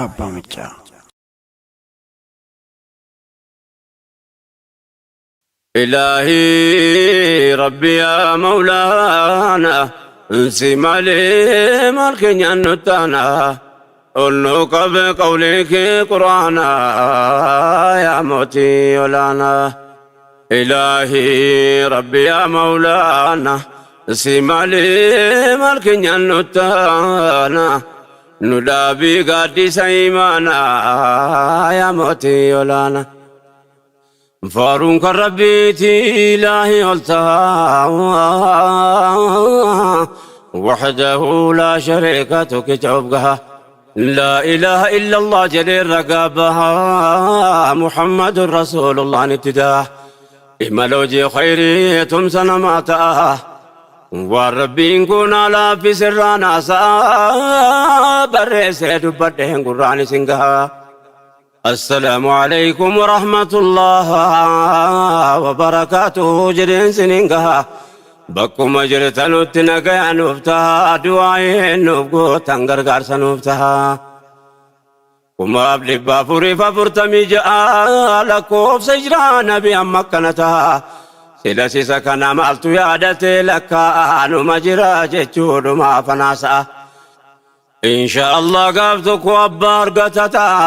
Raayyaa Abbaa Maccaa. إلهي ربي يا مولانا انسي مالي مالك نتانا قلنك بقولك قرانا يا موتي ولانا إلهي ربي يا مولانا انسي مالي مالك نتانا ندابي قادي سيمانا يا موتي ولانا Faaruun kan Rabbiiti ilaahi ol ta'a. Waxdahu laa shariika tokkicha of gaha. Laa ilaaha illa Allah jedhee ragaa baha. Muhammadun Rasuulullahn itti daha. Imala hojii khayrii tumsa namaa ta'a. Waan Rabbiin kun laaffise irraa naasa'a. Barreessee dubbadheen gurraan isin gaha. Assalaamu alaikum warahmatullah wabarakaatuhu jedheen sinin gaha. Bakkuma jirtanutti nagaya nuuf taha, du'aayin nuuf gootan gargaarsa nuuf taha. 1446 lakkoofsa hijiraa nabi amma akkana taha. Sila sisa kana maaltu yaadate lakkaa'anuma jira jechuudhuma afanaasa'a. Insha Allah gaaf tokko abbaa argata ta'a.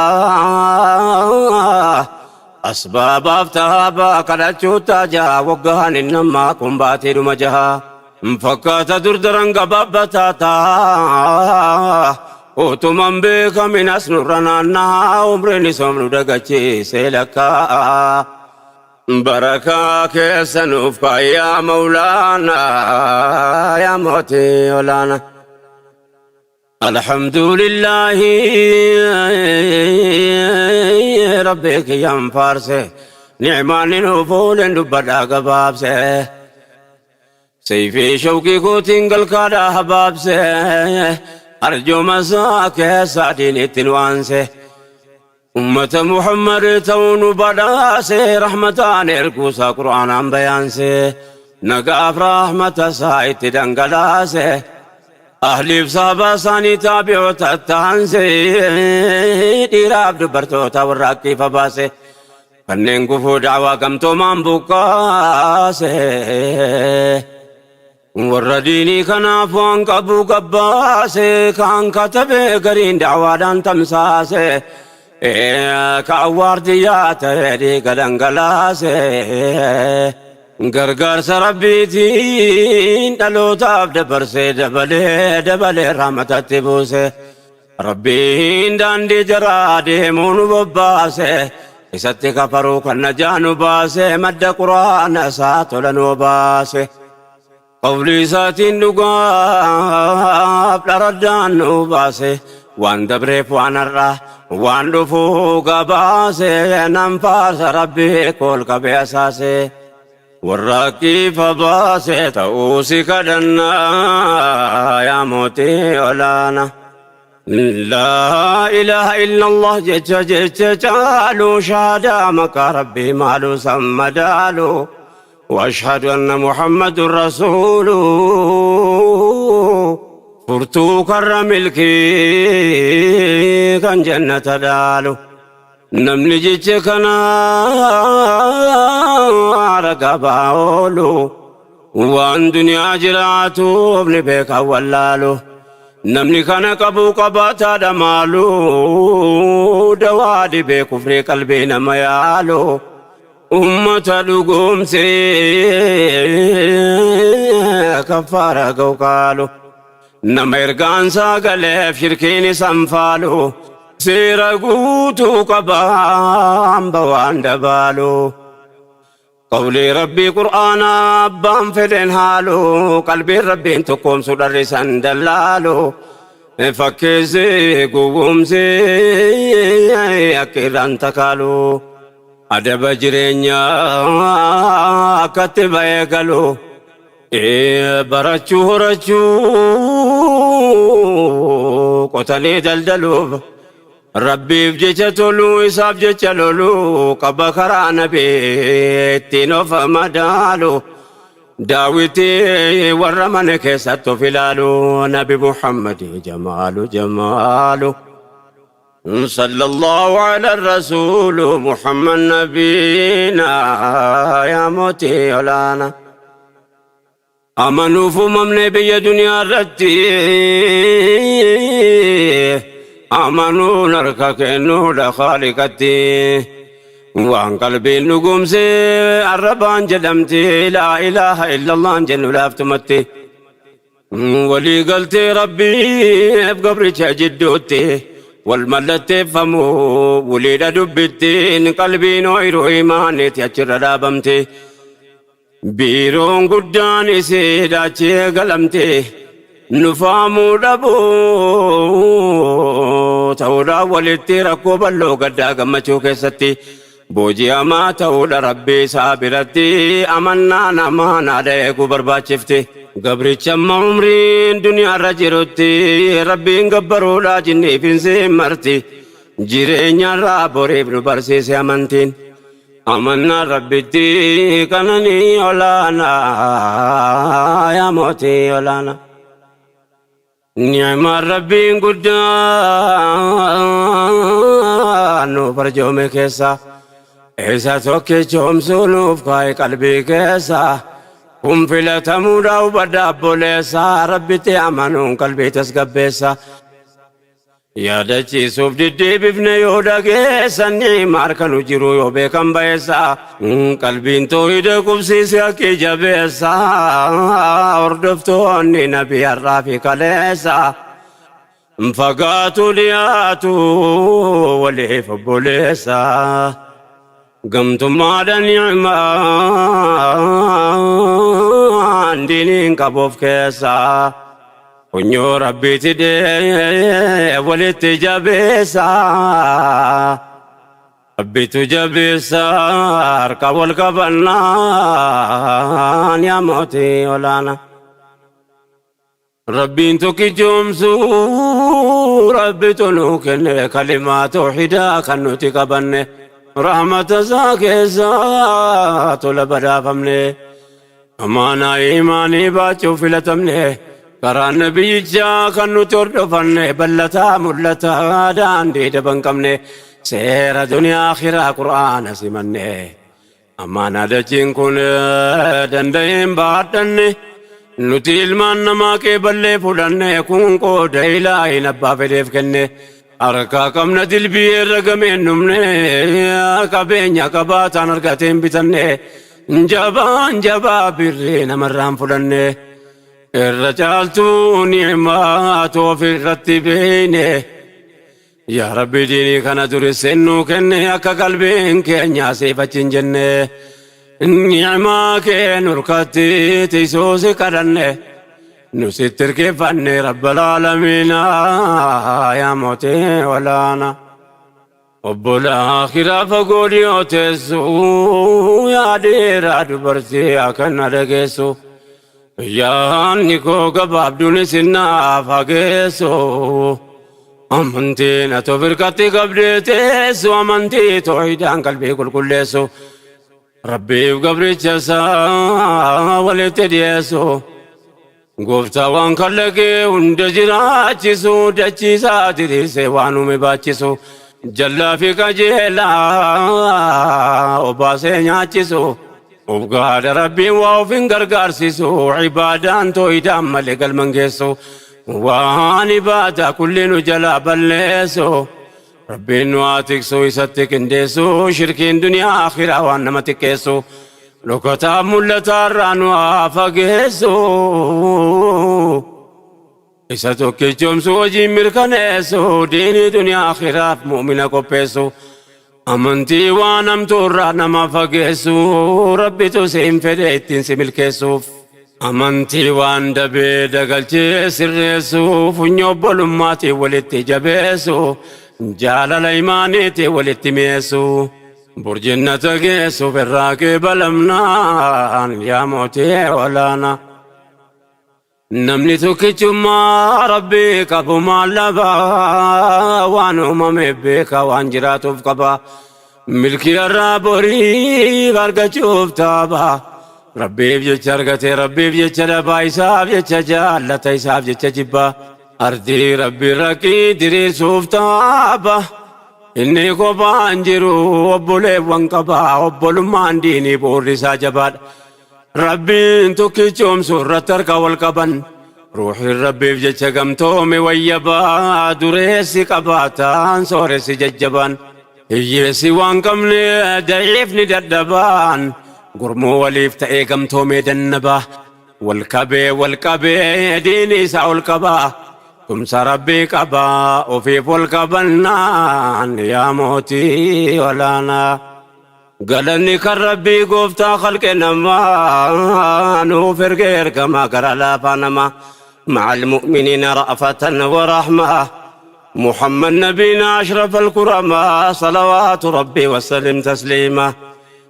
Asbaabaaf tahaabaa kadhachuu taajaa waggaan inni ammaa kun baatiidhuma jaha. Fakkaata dur daran gabaabbataa ta'a. Utuman beekamin as nurra naannaa umriin isoom nu dagachiisee lakkaa'a. Barakaa keessa nuuf kaa'i yaa Mawlaanaa yaa mootii olaanaa. Alhamdulillahi Rabbi kiyyan faarse ni'maan nuuf oolen dubbadhaa gabaabse Seyfii shawqii kootiin galkaadhaa habaabse arjooma isaa keessaa diinitti nu aanse Ummata Muhammad ta'uu nu badhaase rahmataan erguusaa qur'aanaan bayaanse nagaaf rahmata isaa itti dhangalaase ahliif sahabaa isaanii taabi'oota taanse dhiiraaf dubartoota warra akkiifa baase kanneen gufuu da'waa gamtoomaan buqqaase. Warra diinii kanaaf waan qabu gabbaase, kaan katabee gariin da'waadhaan tamsaase, kaan waardiyyaa ta'ee dhiiga dhangalaase. Gargaarsa Rabbiitiin dhalootaaf dabarsee dabalee dabalee rahmatatti buuse. Rabbiin daandii jaraa deemuu nu bobbaase, isatti kafaruu kan najaa nu baase, madda quraana isaa tola nu obaase. Qawlii isaatiin dhugaaf dharaddaan nu baase, waan dabreef waan har'a waan dhufuu gabaase, nan faarsa Rabbii kool qabee asaase. Warra akkiifa baase ta'uu si kadhannaa yaa mootii olaana. Laa ilaaha illallah jecha jecha caalu shahaadaa maqaa rabbii maalu san madaalu. وأشهد أن محمد رسول furtuu karra milkii kan jannata dhaalu. Namni jecha kana ragaa bahaa oolu waan duniyaa jiraatuuf ni beeka wallaalu. Namni kana qabu qabaataadha maalu dawaa dhibee kufrii qalbii nama yaalu. Ummata dhugoomsee kaffaara ga'u qaalu. Nama ergaan isaa galeef shirkiin isan faalu. Seera guutuu qaba hamba waan dabaalu. Qawlii Rabbii Qur'aana abbaan fedhen haalu. Qalbiin Rabbiin tokkoomsu dharri isan dallaalu. Fakkeessee gowwoomsee akka irraan takaalu. Adaba jireenyaa akkatti ba'ee galu barachuu horachuu qotanii daldaluuf Rabbiif jecha toluu isaaf jecha loluu qaba karaa nabii ittiin of madaalu daawwitii warra mana keessatti of ilaalu nabi Muhammad jamaalu jamaalu. صلى الله على الرسول محمد نبينا يا موتي ولانا. Amanuuf uumamne biyya duniyaa irratti, amanuun harka kennuudha Khaaliqatti. Waan qalbiin dhugoomse arrabaan jedhamti, laa ilaaha illallaan jennu laaftumatti. Walii galtee Rabbiif gabricha jidduutti wal mallatteeffamu wuliidha dubbittiin, qalbiin ooyiruu imaaniiti achirra dhaabamti. Biiroon guddaan isii daachee galamte nufaamuu dhabuu ta'uudhaan walitti rakkoo bal'oo gaddaa gammachuu keessatti booji'amaa ta'uudha Rabbii isaa biratti amannaa namaa naada eeguu barbaachifte. Gabricha amma umriin duniyaarra jirutti Rabbiin gabbaruudha jinniif hin marti, jireenyarraa boriif nu barsiise amantiin. Amannaa Rabbitti qananii olaanaa yaa mootii olaanaa. Ni'maan Rabbiin guddaan nuuf arjoome keessa isa tokkichoomsuu nuuf kaa'e qalbii keessa. Kun filatamuudha hubadha obboleessa, Rabbitti amanuun qalbii tasgabbeessa. Yaadachiisuuf diddeebifne yoo dhageessan, ni'ima harka nu jiru yoo beekan ba'eessa. Qalbiin toohida qubsiise haqqi jabeessa, hordoftoonni nabii har'aa fi kaleessa. Fagaatu dhiyaatu waliif obboleessa. Gamtummaadha ni'imaan diiniin qabuuf keessa. Funyoo Rabbiiti dee walitti jabeessa. Rabbitu jabeessa harka wal qabannaan yaa mootii olaanaa. Rabbiin tokkichoomsuu Rabbitu nuu kenne, kalimaa toohidaa kan nuti qabanne, rahmata isaa keessaa tola badhaafamne, amaanaa imaanii baachuuf filatamne, karaa nabiyyichaa kan nuti hordofanne, bal'ataa mul'ataa daandii daban qabne, seera duniyaa akhiraa Qur'aana simanne, amaanaa dachiin kun danda'een baadhanne, nuti ilmaan namaa qeeballee fudhanne. Kun qooda ilaahin abbaa fedheef kenne. Harkaa qabna dilbii irra gameen dhumne, qabeenya qabaataan argateen bitanne, jabaan jabaa birrii namarraan fudhanne, irra caaltuu ni'maa ofirratti beeyne. Yaa Rabbi, diinii kana duriseen nuu kenne, akka qalbiin keenya siif achi hin jenne, ni'maa kee nurkatti tiisuusi kadhanne, nu sitti hirkifanne, Rabbal aalamiinaa yaa mootii olaanaa. Obbolaa akiraa fagoo dhiyoo teessu, yaa dhiiraa dubartii akkana dhageessu, yaanni koo gabaabduun isin naaf hageessu. Amantiin ati of hirkatti qabdee teessu, amantii toohidaan qalbii qulqulleessu, Rabbiif gabricha isaa walitti dhiyeessu, gooftaa waan kallaqee hunda jiraachisu, dachiisaa diriirsee waan uume baachisu, jallaa fi qajeelaa obaasee nyaachisu, of gaadha Rabbiin waa of hin gargaarsisu, ibaadaan toohidaan malee galman geessu, waan ibaadaa kulli nu jalaa balleessu, Rabbiin nu haa tiksu isatti qindeessu, shirkiin duniyaa akhiraa waan nama xiqqeessu, dhokataa mul'ataa irraa nu haa fageessu, isa tokkichoomsu hojiin mirkaneessu, diinii duniyaa akhiraaf mu'mina qopheessu, amantii waan hamtuu irraa nama fageessu, Rabbitu siin fedhe ittiin si milkeessuuf. Amantii waan dabee dagalchee sirreessu, funyoo obbolummaatiin walitti jabeessu, jaalala imaaniitiin walitti mi'eessu, burjinnata geessuuf irraa qeebalamnaan yaa mootii olaanaa. Namni tokkichummaa Rabbii qabu maal dhabaa? Waan uumameef beeka, waan jiraatuuf qaba. Milkii irraa boriif argachuuf taaba. Rabbiif jecha argate, Rabbiif jecha dhabaa, isaaf jecha jaallata, isaaf jecha jibbaa. Ardii Rabbi raqii diriirsuuf taaba. Inni kophaan jiru obboleewwan qaba. Obbolummaan diinii bu'uurri isaa jabaadha. Rabbiin tokkichoomsu irratti harka wal qaban. Ruuxiin Rabbiif jecha gamtoome wayyabaa. Dureessi qabaataan sooressi jajjabaan. Hiyyeessi waan qabne da'iifni dadhabaan. Gurmuu waliif ta'ee gamtoomee dannabaa. Wal qabee wal qabee diinii isaa ol qabaa. Tumsa Rabbii qabaa ofiif wal qabannaan yaa mootii olaanaa. Galanni kan Rabbii gooftaa khalqe namaa nuuf erge ergamaa gara laafaa namaa. مع المؤمنين رأفة ورحمة محمد نبينا أشرف الكرماء صلوات ربي وسلم تسليما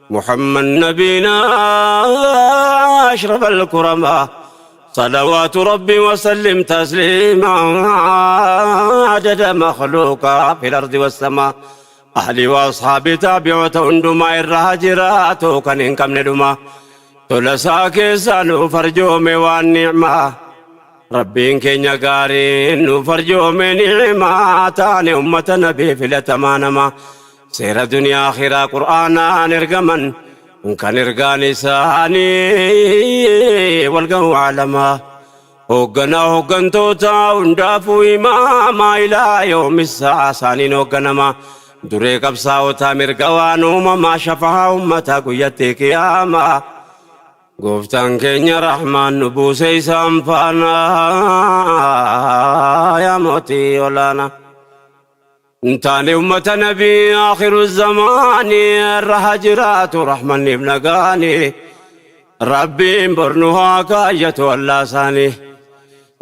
محمد نبينا أشرف الكرماء صلوات ربي وسلم تسليما عدد مخلوقا في الأرض والسماء أهلي وأصحابي تابعة هندما الرهاجرات كان إنكم ندما تلسا كيسان فرجومي والنعمة Rabbiin keenya gaariin nu farjoome ni'imaa taane ummata nabii filatamaa nama seera duniyaa akhiraa qur'aanaan ergaman kan ergaan isaanii wal ga'u alamaa hoogganaa hooggantoota hundaafuu imaamaa ilaa yoomissaa isaaniin hoogganama duree qabsaa'otaa mirga waan uumamaa shafaa ummataa guyyatti qiyaamaa Gooftaan keenya Rahmaan nu buuse isaan faana yaa mootii olaana. Taane ummata nabii akhiru zamaani irra haa jiraatu rahmanniif nagaani. Rabbiin bor nu haa kaayyatu allaa isaanii.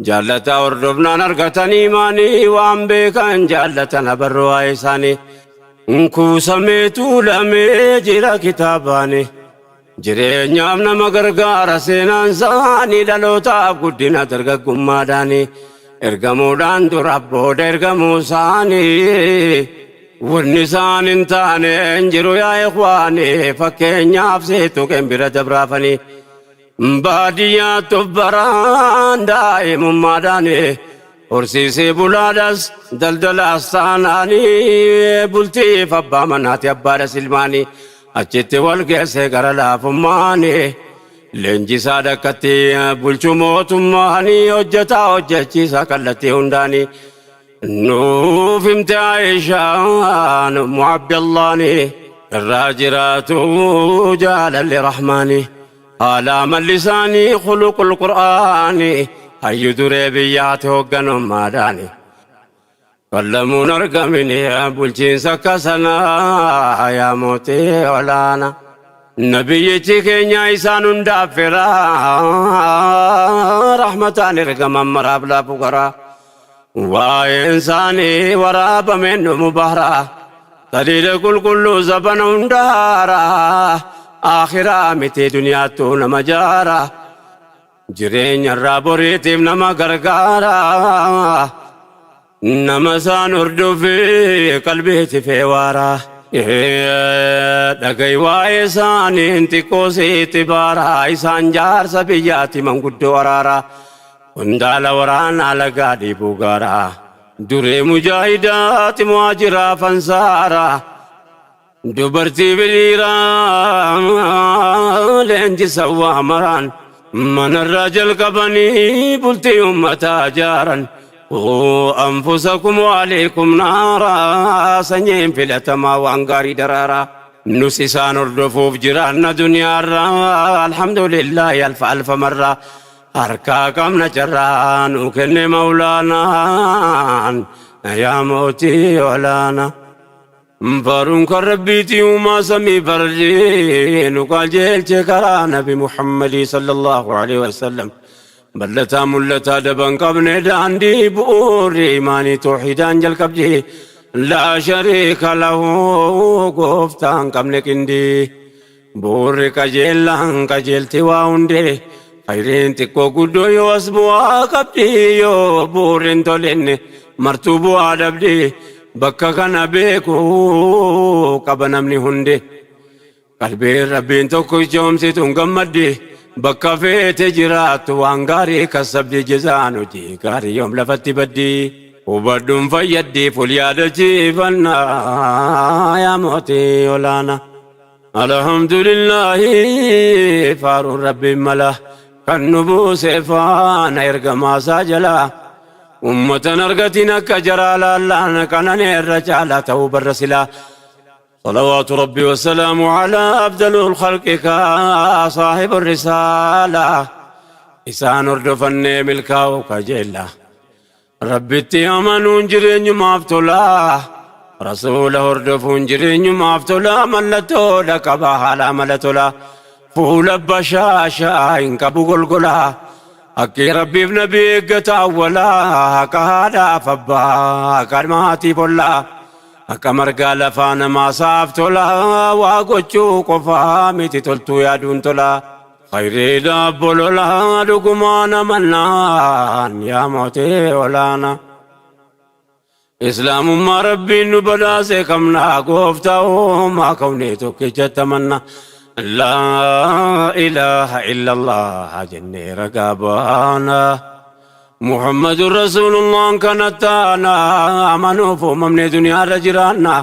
Jaallata hordofnaan argatan imaanii waan beekan jaallatan abarru waa'ee isaanii. Kuusamee tuulamee jira kitaabaani. Jireenyaaf nama gargaara seenaan isaanii dhalootaaf guddina dargaggummaadhaani ergamuudhaan dura booda ergamuu isaanii wanni isaan hin taane hin jiru yaa ikhwaani fakkeenyaaf seetu qeen bira dabraafanii baadiyyaatti of baraan daa'imummaadhaani horsiisee bulaadhas daldalaas taanaanii bultiif abbaa manaati abbaadhas ilmaanii achitti wal geesse gara laafummaani leenjisaa dhakkatti bulchuu mootummaanii hojjetaa hojjechiisa kallattii hundaanii nuuf himte Aishaan Ummu Abdallaani irraa jiraatu jaalalli rahmaani haala amalli isaanii khuluqul qur'aani hayyu duree biyyaati hoogganummaadhaani Fallamuun argamini bulchiinsa akka sanaa yaa mootii olaana. Nabiyyichi keenya isaan hundaaf fira rahmataan ergaman maraaf laafu garaa. Waa'een isaanii waraabameen dhumu bahra. Taliila qulqulluu zabana hundaara. Akhiraa miti duniyaattuu nama jaara. Jireenya irraa boriitiif nama gargaara. Nama isaan hordofee qalbiitti feewaara. Dhaga'i waa'ee isaaniin xiqqoo sitti baara. Isaan jaarsa biyyaati manguddoo araara. Qondaala waraanaa lagaa dhiibuu gaara. Duree mujaahidaati muhaajiraa fansaara. Dubartii fi dhiiraa leenjisa waa maraan manarraa jalqabanii bultii ummataa jaaran. Anfusakum waalikum naaraa sanyiin filatamaa waan gaarii daraaraa. Nus isaan hordofuuf jiraanna duniyaarraa alhamdulillaahi alfa alfa marraa harkaa qabna carraa nu kenne mawlaanaan yaa mootii olaanaa. Faaruun kan Rabbiiti uumaa samii fardii nu qajeelche karaa Nabi Muhammadii sallallahu alaihi wasallam. Bal'ataa mul'ataa daban qabne daandii bu'uurri imaanii toohidaan jalqabdi. Laa shariika lahu gooftaan qabne qindii. Bu'uurri qajeellaan qajeelti waa hundee. Khayriin xiqqoo guddoo yoo as bu'aa qabdi yoo bu'uurri hin tolinne martuu bu'aa dhabdi. Bakka kana beeku qaba namni hundi. Qalbiin Rabbiin tokko ijoomsituun gammaddi. Bakka feete jiraattu waan gaarii kassabdi, jezaan hojii gaarii yoom lafatti baddi. Hubadhuun fayyaddiif ol yaadachiifannaa yaa mootii olaanaa. Alhamdulillahi, faaruun rabbiin mala, kan nu buuse faana ergamaasaa jalaa. Ummatan argatiin akka jaraa laallaan qananeerra caalaa ta'uu barra silaa. صلوات ربي وسلامه على أفضل الخلق صاحب الرسالة. Isaan hordofannee milkaa'uu kajeella. Rabbitti amanuun jireenyumaaf tolaa. Rasuula hordofuun jireenyumaaf tolaa. Mallattoodha qaba haala amala tolaa. Fuula bashaashaa hin qabu golgolaa. Haqqii Rabbiif nabi eeggata awwalaa. Haqa haadhaaf abbaa, haqa maatiif ollaa. Akka margaa lafaa namaa saaf tolaa. Waa gochuu qofaa miti, toltuu yaaduun tolaa. Khayriidha bololaa dhugumaan amannaan yaa mootii olaanaa. Islaamummaa Rabbiin nu badhaase qabnaa, gooftaa uumaa kawnee tokkichatti amanna. لا إله إلا الله jennee ragaa baana. محمد رسول الله kana taana, amanuuf uumamne duniyaarra jiraanna.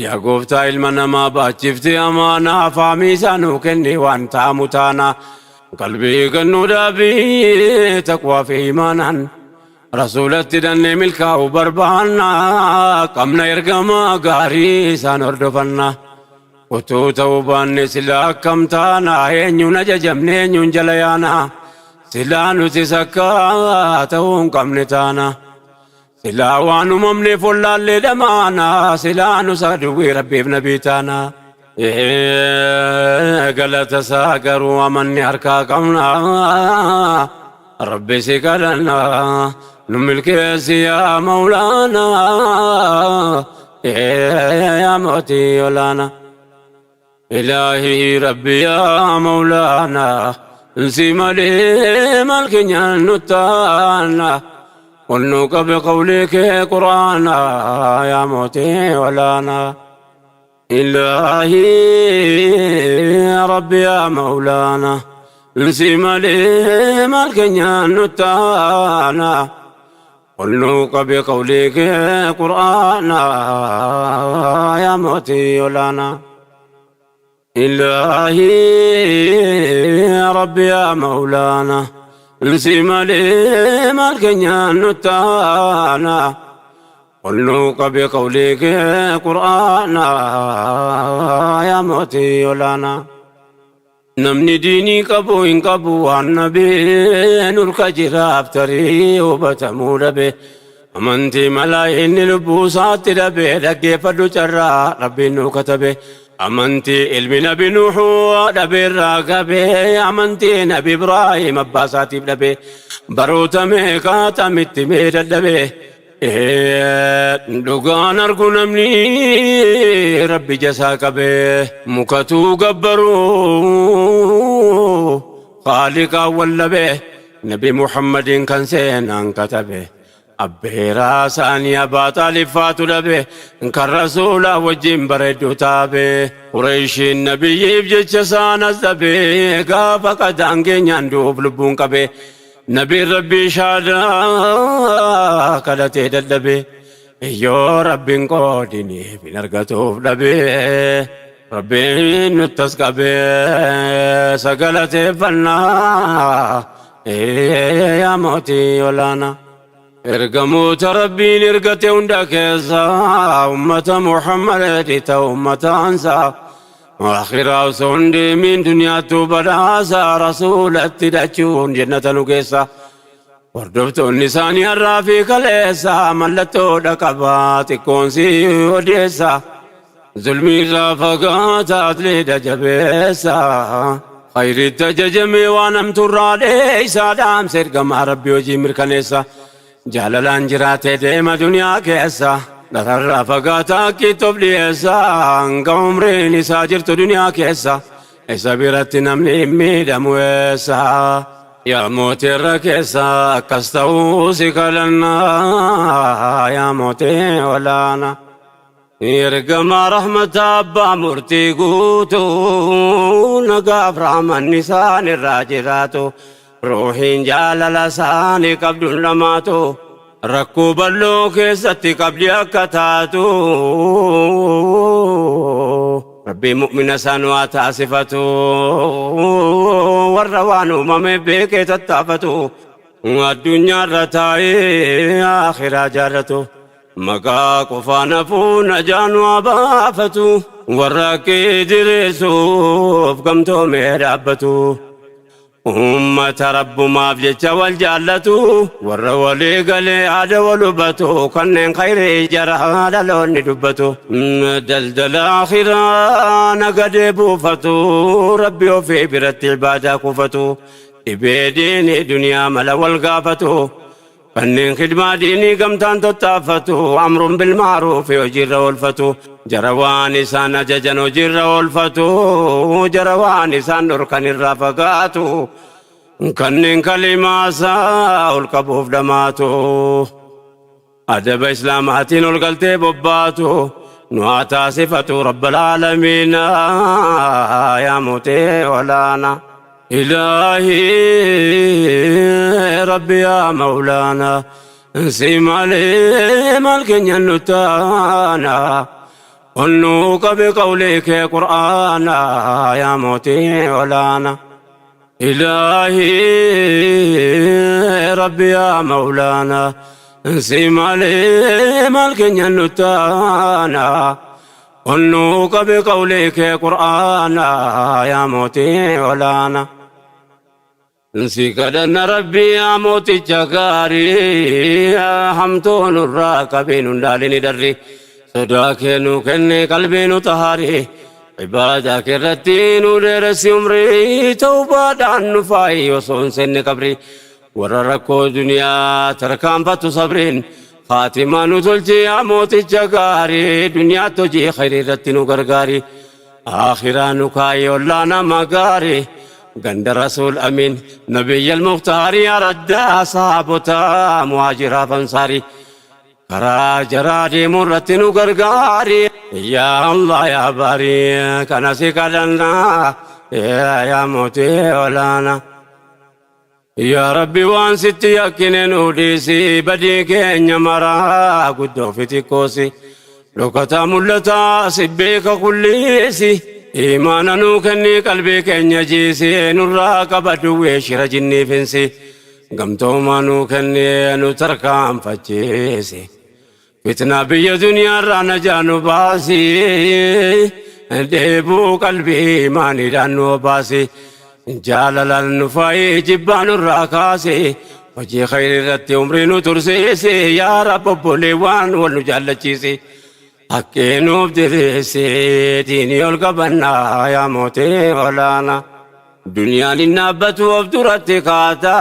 Yaa gooftaa, ilma namaa baachifte amaanaa, faamii isaa nuu kenni, waan ta'amu taana. Qalbii kennuu dhaabii taqwaa fi imaanaan. Rasuulatti dannee milkaa'uu barbaanna, qabna ergamaa gaarii, isaan hordofanna. Utuu ta'uu baanne silaa akkam taana? Eenyuun ajajamne, eenyuun jala yaana? Silaa nuti sakka ta'uu hin qabne taana. Silaa waan uumamneef wallaallee dhamaana, silaa nu saduwwii Rabbiif nabii taana. Galata isaa garuu amanni harkaa qabna. Rabbi si kadhanna, nu milkeessi yaa Mawlaana, yaa mootii olaana. إلهي ربي يا مولانا، si malee maal keenyaan nu taana? قلنوك بقولك قرآنا يا موتي ولانا. إلهي ربي يا مولانا، si malee maal keenyaan nu taana? قلنوك بقولك قرآنا يا موتي ولانا. إلهي ربي يا مولانا، si malee maal keenyaan nu taana? قلنوك بقولك قرآنا يا موتي ولانا. Namni diinii qabu hin qabu waan nabeen ulka jiraaf tarii hubatamuu dhabe. Amantii malaa inni lubbuu isaatti dhabe, dhaggeeffadhu carraa Rabbiin nuu katabe. Amantii ilmi nabi Nuuhuu dhabeerraa qabe, amantii nabi Ibraahim abbaa isaatiif dhabe, baroota meeqaatamitti mee dadhabe. Dhugaan argu namni Rabbi jasaa qabe, mukatuu gabbaruu Khaaliqaa wallabe, nabi Muhammadiin kan seenaan katabe. Abbeeraa isaanii Abaa Xaaliffaatu dhabe, kan rasuulaa wajjin bareedduu taabe. Qureeshiin nabiyyiif jecha isaan as dhabe, gaafa qadaan keenyaan du'uuf lubbuun qabe. Nabiin Rabbii shaadaa kadhatee dadhabe. Yoo Rabbiin qoodiniif hin argatuuf dhabe. Rabbiin nuttas qabe, sagalateeffannaa yaa mootii olaanaa. Ergamoota Rabbiin ergate hunda keessa ummata Muhammad ta'u ummata ansaa. Akhiraa osoo hin deemin duniyaattuu badhaasa, rasuulatti hidhachuun jannata nu keessa. Hordoftoonni isaanii har'aa fi kaleessa mallattoodha qabaa, xiqqoon si odeessa. Zulmii irraa fagaataa, atleedha jabeessa. Khayritti ajajamee waan hamtuurraa dheeysaa, dhaamsa ergamaa Rabbii hojii mirkaneessa. Jaalalaan jiraatee deema duniyaa keessa. Dhararraa fagaataa, akkiittoof dhiyeessa. Hanga umriin isaa jirtu duniyaa keessa. Isa biratti namni hin miidhamu eessa? Yaa mootii irra keessa, akkas ta'uu si kadhannaa yaa mootii olaanaa. Ergamaa rahmataa abbaa murtii guutuu nagaaf rahmanni isaan irraa jiraatu ruuhiin jaalala isaanii qabduun dhamaatu rakkoo bal'oo keessatti qabdi akka taatu Rabbiin mu'mina isaan waa taasifatu warra waan uumame beekee tattaafatu addunyaarra taa'ee akhiraa jaallatu maqaa qofaan hafuu najaa nu haa baafatu warra haqqii diriirsuuf gamtoomee dhaabbatu ummata rabbumaaf jecha wal jaallatu warra walii galee yaada wal hubatu kanneen khayrii jara dhaloonni dubbatu daldala akhiraa nagadee buufatu rabbi ofii biratti ibaadaa kuufatu dhibee diinii duniyaa mala wal gaafatu kanneen khidmaa diinii gamtaan tottaaffatu amruun bilmaaruufi hojiirra oolfatu jara waan isaan ajajan hojiirra oolfatu jara waan isaan dhorkan irraa fagaatu kanneen kalimaasaa ol qabuuf dhamaatu adaba islaamaatiin ol galtee bobbaatu nu haa taasifatu rabbal aalamiina yaa mootee olaana. إلهي ربي يا مولانا سيما مالك نتانا قلنوك بقولك قرآنا يا موتي ولانا إلهي ربي يا مولانا سيما مالك نتانا قلنوك بقولك قرآنا يا موتي ولانا Si kadhanna rabbii yaa mooticha gaarii hamtuu nurraa qabii nun dhaalini darri sodaa kee nu kenne qalbii nu xahaari ibaadaa kee irratti nu dheeressi umrii tawbaadhaan nu faayi osoo hin seenne qabri warra rakkoo duniyaa tarkaanfatu sabriin faatimaa nu tolchi yaa mooticha gaarii duniyaatti hojii khayrii irratti nu gargaari akhiraa nu kaayi ollaa nama gaarii ganda rasuul amiin nabiyya almukhtaari araddaa sahaabota muhaajiraaf ansaari karaa jaraa deemuu irratti nu gargaari yaa Allah yaa baarii kana si kadhannaa yaa mootii olaanaa. Yaa Rabbi waan sitti yakkine nu dhiisi badii keenya maraa guddoo fi xiqqoosi dhokataa mul'ataa si beeka kulliisi imaana nuu kennii qalbii keenya jiisi nurraa qaba duwwee shira jinniifinsi gamtoomaa nuu kennee nu tarkaanfachiisi fitnaa biyya duniyaarraa najaa nu baasi dheebuu qalbii imaaniidhaan nu obaasi jaalalaan nu faayi jibbaa nurraa kaasi hojii khayrii irratti umrii nu tursiisi yaa Rabbi obboleewwan wal nu jaallachiisi haqqii nuuf diriirsi diinii ol qabannaa yaa mootii olaanaa. Duniyaan hin dhaabbatu of duratti kaata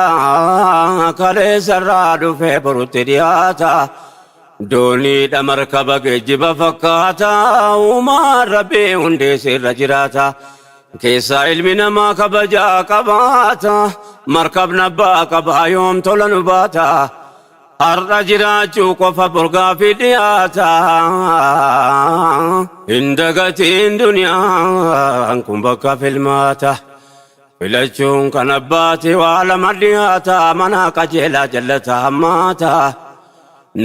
kaleessarraa dhufee borutti dhiyaata. Dooniidha markaba geejjiba fakkaata uumaan rabbii hundee irra jiraata. Keessaa ilmi namaa kabajaa qabaata markabna abbaa qabaa yoom tola nu baata. Har'a jiraachuu qofa borgaa fi dhiyaata. Hin dagatiin duniyaan kun bakka filmaata. Filachuun kan abbaati waa lama dhiyaata mana qajeelaa jallata hammaata.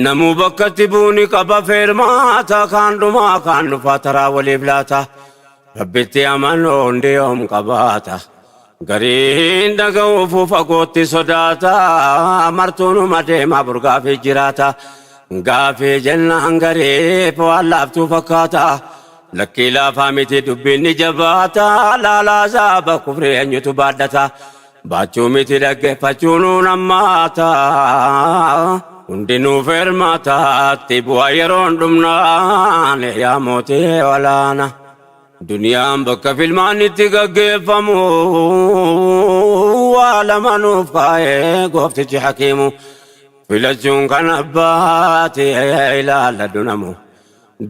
Namuu bakkatti buuni qaba feermaata kaan dhumaa kaan dhufaa taraa waliif laata. Rabbitti amanuu hundi yoom qabaata. Gariin dhaga'uuf fagootti sodaata martuunuma deemaa burgaafii jiraata. Gaafii jennaan gariif waan laaftuu fakkaata. Lakkii laafaa miti dubbiin ni jabaata. Laalaa zaaba kufrii eenyutu baadhata. Baachuu miti dhaggeeffachuu nuun hammaata. Hundinuu feermaataatti bu'aa yeroon dhumnaan yaa mootii olaana. Duniyaan bakka filmaan itti gaggeeffamu waa lama nuuf kaa'ee gooftichi hakiimu. Filachuun kan abbaati ilaalladhu namu.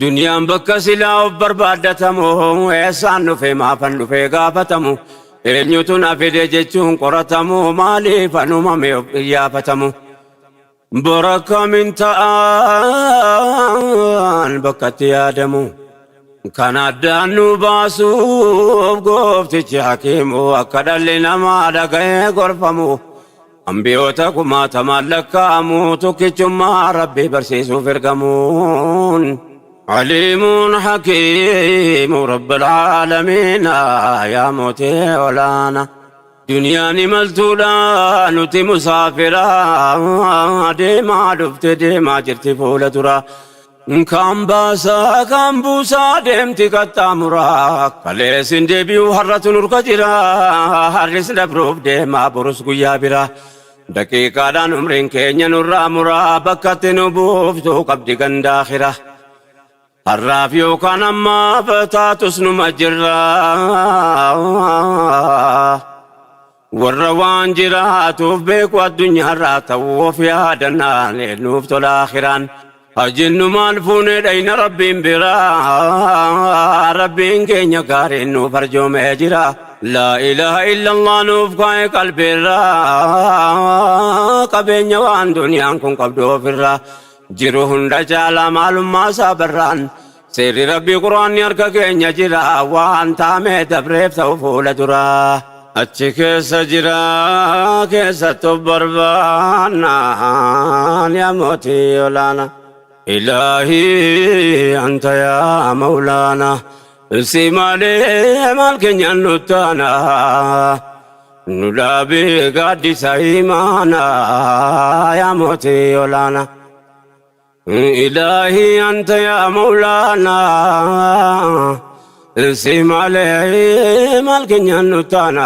Duniyaan bakka silaa of barbaaddatamu eessaan dhufee maafan dhufee gaafatamu. Eenyutu na fide jechuun qoratamu maaliif anumame of iyyaafatamu. Bor akkamiin ta'an bakkatti yaadamu. Kan addaan nu baasuuf gooftichi hakiimu akka dhalli namaa dhaga'ee gorfamu. Ambiyoota kumaatamaan lakkaa'amu tokkichummaa Rabbii barsiisuuf ergamuun. Aliimuun hakiimu Rabbil aalamiina yaa mootii olaana. Duniyaan imaltuudha nuti musaafira deemaa dhufte deemaa jirti fuula dura. Kan baasaa kan buusaa deemti qaxxaamuraa. Kaleessin deebi'u har'atu nurka jira. Har'is dabruuf deemaa borus guyyaa bira. Daqiiqaadhaan umriin keenya nurraa muraa bakkatti nu buuftuu qabdi gandaakhira. Har'aaf yookaan ammaaf taatus numa jirra. Warra waan jiraatuuf beeku addunyaarraa ta'uu of yaadannaan nuuf tola akhiraan. Hajinnu maal fuunee dhayna Rabbiin biraa. Rabbiin keenya gaariin nuuf arjoomee jira. Laa ilaaha illallah nuuf kaa'e qalbiirraa. Qabeenya waan duniyaan kun qabdu ofirraa. Jiru hunda caalaa maalummaa isaa barraan. Seerri Rabbii Quraanni harka keenya jira. Waan taamee dabreef ta'u fuula duraa. Achi keessa jira keessattu barbaannaan yaa mootii olaana. Ilaahii anta yaa mawlaana. Si malee maal keenyaan nuttaana. Nu dhaabee gaaddisa imaana yaa mootii olaana. Ilaahii anta yaa mawlaana. Si malee maal keenyaan nuttaana.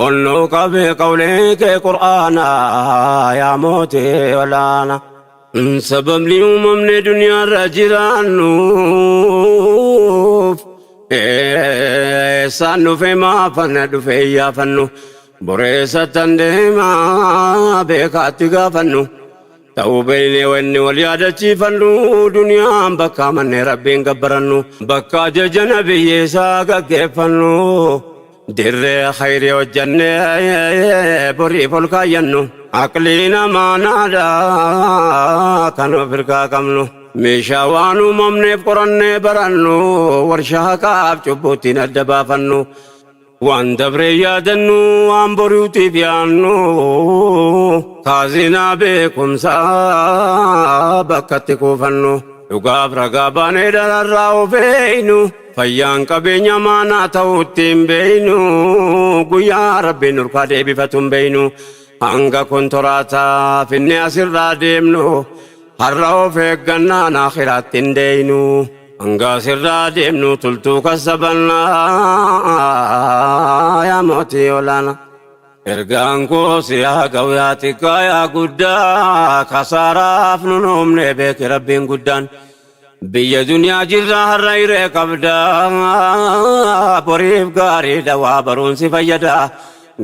Onnuu qabee qawlee kee Qur'aana yaa mootii olaana. Sababni uumamne duniyaarra jiraannuuf eessaan dhufe maafanna dhufe iyyaafannu boreessattan deemaa beekaatti gaafannu ta'uu beeynee wanni wal yaadachiifannu duniyaan bakka amannee Rabbiin gabbarannu bakka ajaja nabiyyeessaa gaggeeffannu dirree khayrii hojjannee boriif ol kaayyannu aqlii namaa naadhaa kan of hirkaa qabnu meeshaa waan uumamneef qorannee barannu warshaa haqaaf cubbuuttiin adda baafannu waan dabree yaadannu waan boriutiif yaannu kaazinaa beekumsaa bakkatti kuufannu dhugaaf ragaa baanee dararraa of eeynu fayyaan qabeenya maanaa ta'uutti hin beeynu guyyaa Rabbiin nurkaa deebifatu hin beeynu hanga kontoraataa finne asirraa deemnu har'a of eeggannaan akhiraatti hin deeynu hanga asirraa deemnu tultuu kasabannaa yaa mootii olaana. Ergaan koo si haa ga'u yaa xiqqaa yaa guddaa kasaaraaf nun uumne beeki Rabbiin guddaan. Biyya duniyaa jirra har'a hiree qabda boriif gaariidha waa baruun si fayyada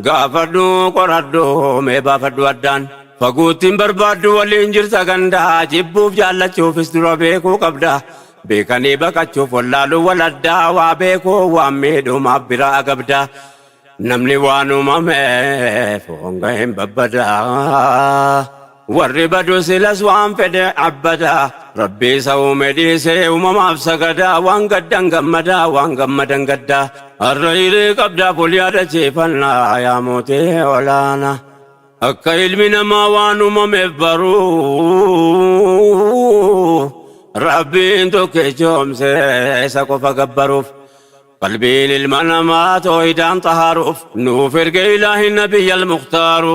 gaafadhu qoradhu mee baafadhu addaan. Faguuttiin barbaaddu waliin jirta gandaa jibbuuf jaallachuufis dura beekuu qabda. Beekanii baqachuuf wallaaluu waladdaa waa beekuu waan miidhumaaf biraa gabda. Namni waan uumameef honga hin babbadaa. Warri badu silas waan fedhe abbadaa. Rabbi isa uume dhiisee uumamaaf sagadaa. Waan gaddan gammadaa waan gammadan gaddaa. Har'a hiree qabdaaf ol yaadachiifannaa yaa mootii olaana. Akka ilmi namaa waan uumameef baruu Rabbiin tokkichoomse isa qofa gabbaruuf. Qalbiin ilma namaa toohidaan xahaaruuf nuuf erge ilaahi nabiyya almuktaaru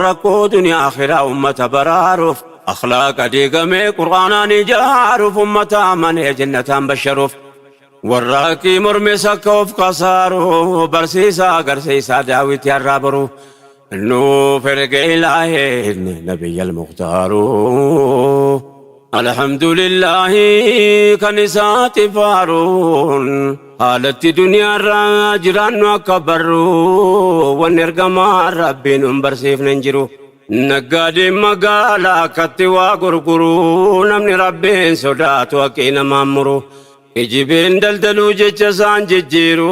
rakkoo duniyaa akhiraa ummata baraaruuf akhlaaqa diigamee Qur'aanaan ijaaruuf ummata amanee jannataan basharuuf warra haqqii mormes akka of kasaaru barsiisaa agarsiisaa daawwitti har'aa boru nuuf erge ilaahi nabiyya almuktaaru. Alhamdulillahi kan isaati faaruun haalatti duniyaarraa jiraannu akka barru wanni ergamaa Rabbiin nun barsiifne hin jiru. Naggaadeen magaalaa akkatti waa gurguru namni Rabbiin sodaatu haqii namaan muru. Ijibeen daldaluu jecha isaan jijjiiru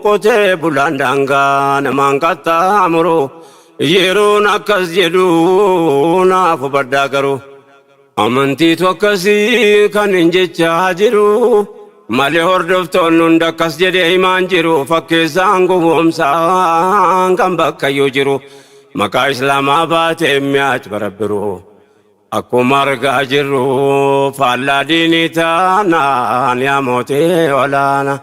qotee bulaan daangaa namaan qaxxaamuru. Yeroon akkas jedhu naaf hubadhaa garuu. Amantiitu akkasii kan hin jechaa jiru. Malee hordoftoonni hunda akkas jedhee himaan jiru. Fakkeessaan gowwoomsaan kan bakkayyuu jiru. Maqaa Islaamaa baatee mi'aach barabbiru. Akkuma argaa jirru faallaa diinii taanaan yaa mootii olaana.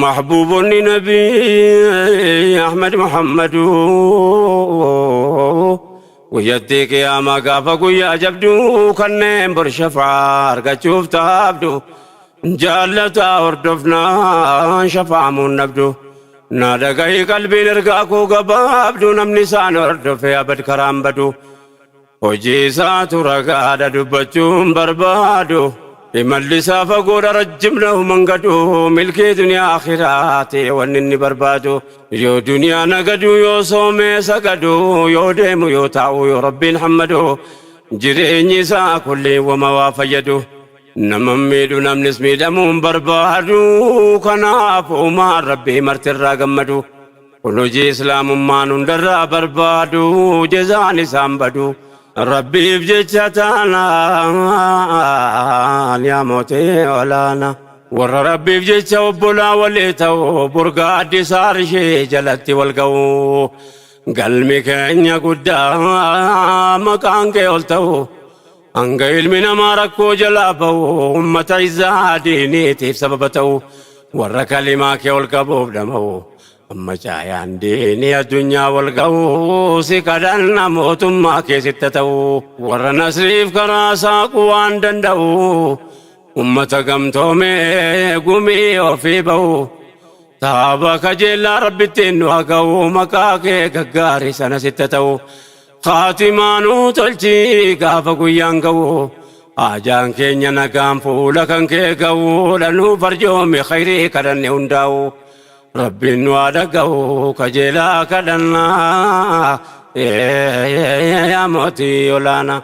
Mahbuubonni Nabii Ahmad Muhammadu guyyattii qiyaamaa gaafa guyyaa jabduu kanneen bor shafaa argachuuf taabdu jaallataa hordofnaan shafaamuun dhabdu. Na dhagahi qalbiin ergaa koo gabaabdu namni isaan hordofe abad karaan badu. Hojii isaatu ragaadha dubbachuun barbaadu. Imalli isaa fagoodha rajjimna mangadu. Milkii duniyaa akhiraati wanni inni barbaadu. Yoo duniyaa nagadu yoo soomee sagadu yoo deemu yoo taa'u yoo rabbiin hammadu. Jireenyi isaa kulli wama waa fayyadu. Nama miidhu namnis miidhamuun barbaadu. Kanaaf uumaan rabbii martirraa gammadu. Kun hojii islaamummaan hundarraa barbaadu jezaan isaan badu. Rabbiif jecha taanaan yaa mootii olaana. Warra Rabbiif jecha obbolaa walii ta'u burga addisaa arshee jalatti wal ga'u. Galmi keenya guddaa maqaan kee ol ta'u. Hanga ilmi namaa rakkoo jalaa ba'u ummata izzaa diiniitiif sababa ta'u warra kalimaa kee ol qabuuf dhama'u. Amma caayaan diinii addunyaa wal ga'u si kadhanna mootummaa keessitti ta'u warra nasriif karaa saaquu waan danda'u ummata gamtoomee gumii ofii ba'u. Taaba kajeellaa rabbittiin nu haa ga'u maqaa kee gaggaarii sana sitti ta'u. Kaatimaanuu tolchii gaafa guyyaan ga'u. Haajaan keenya nagaan fuula kan kee ga'u dhanuu farjoome khayrii kadhanne hundaa'u. Rabbiin nu haa dhaga'u kajeelaa kadhannaa yaa mootii olaanaa.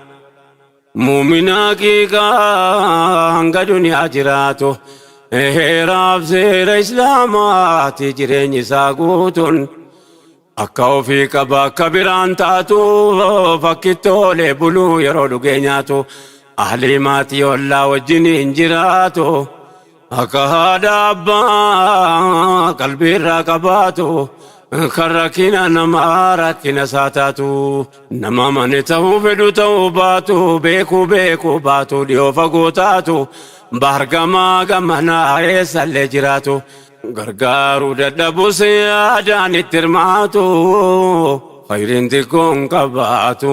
Muumina haqiiqaa hanga duniyaa jiraatu heeraaf seera islaamaati jireenyi isaa guutuun akka ofii qaba akka biraan taatu fakkittoolee buluu yeroo dhugee nyaatu ahlii maatii ollaa wajjin hin jiraatu akka haadha abbaa qalbii irraa qabaatu kan rakkina namaa rakkina isaa taatu nama mane ta'uu fedhu ta'uu baatu beekuu beekuu baatu dhiyoo fagoo taatu baargamaa gamanaa eessallee jiraatu gargaaruu dadhabus yaadaan itti hirmaatu khayriin xiqqoon qabaatu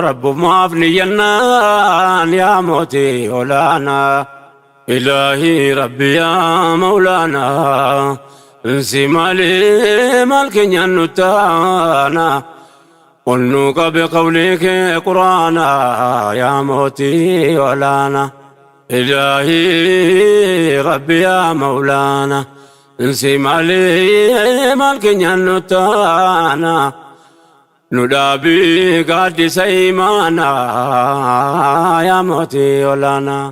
rabbumaaf niyyannaan yaa mootii olaanaa. Ilaahii Rabbi yaa Mawlaanaa si malee maal keenyaan nu taana ol nu qabe qawlii kee quraanaa yaa mootii olaanaa. Ilaahii Rabbi yaa Mawlaanaa si malee maal keenyaan nu taana nu dhaabii gaaddisa imaanaa yaa mootii olaanaa.